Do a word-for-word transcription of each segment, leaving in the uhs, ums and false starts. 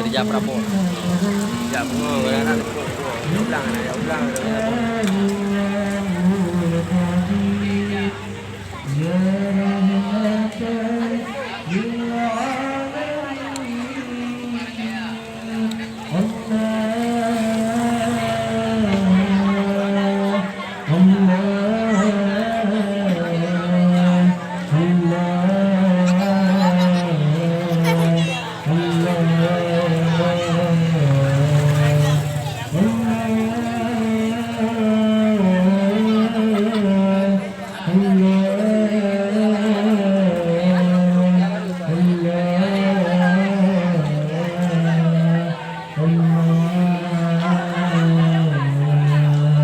Kerja prapor. Ya, bunga, kadang-kadang bunga, bunga. Ya, ulang, ya, ulang.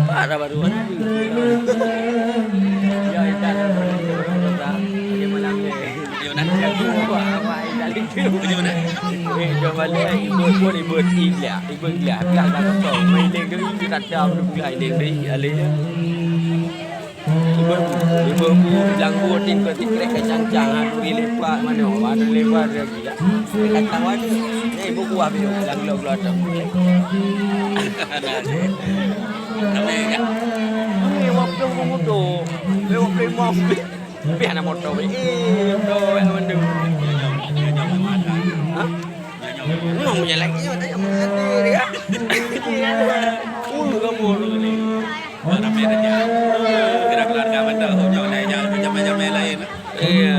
Parah baru. Ya, Intan. Bagaimana? Ayo, nanti aku buat apa, Intan. Bagaimana? Eh, coba lihat, ikut pun ikut. Iya, ikut dia. Biar tak kosong. Main dia ke, dia tak tahu, dia bilang dia ke, alih. Ibu, ibu, ibu, bilang bu, tingkat tikrek kacang-cang, ha, duri lepak, mana, mana lepak lagi, ya. Kacang mana? Ni ibu buah biu, bilang gelo-gelo tu. Tapi, ya. Ni, wap tu, wap tu. Wap tu, wap tu. Tapi anak motor, eh, motor, yang mana? Ha? Memang punya lagi, tanya mana dia. Uh, kamu ni. Ramai raja. Kira keluarga mana? Hujung lain, jangan macam-macam yang lain. Iya.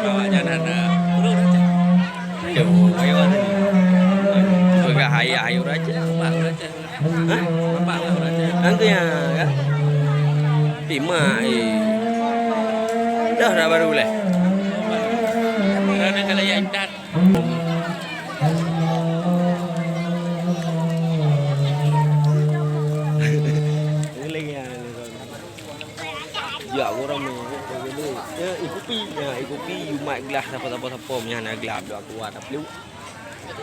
Bawa jangan ada. Urus raja. Ayo, ayo. Peugah ayah, ayo raja, bapak raja. Hah? Bapak urus raja. Angka ya, ya. Terima, eh. Dah, dah baru leh. Dah, dah, kalau ya, Intan. Ya, orang ni. Ya, ikupi. Ya, ikupi. Umat gelah siapa-siapa-siapa. Punya anak gelah. Dua keluar. Tak perlu.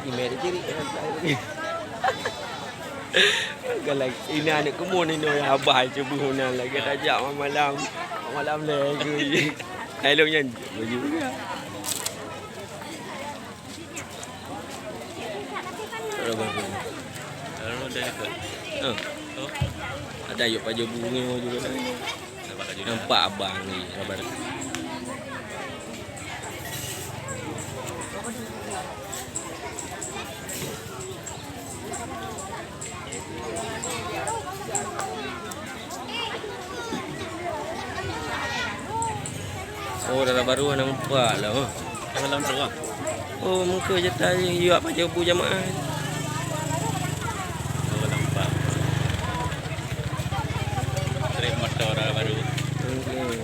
Email dia cari. Kalau ini anak kemon ini, ya, abah cuba huna lagi. Tajak malam. Malam lagi. Hello, nyan. Baju. Ada yuk pajoh bunga juga. Nampak abang ni, sabar. Oh, dara baru aneuk empat lah, oh. Dalam tu, ah. Oh, mungkin je tadi yuap pajoh bu jamaah. Oh, nampak. Trip motor dara baru. Okey.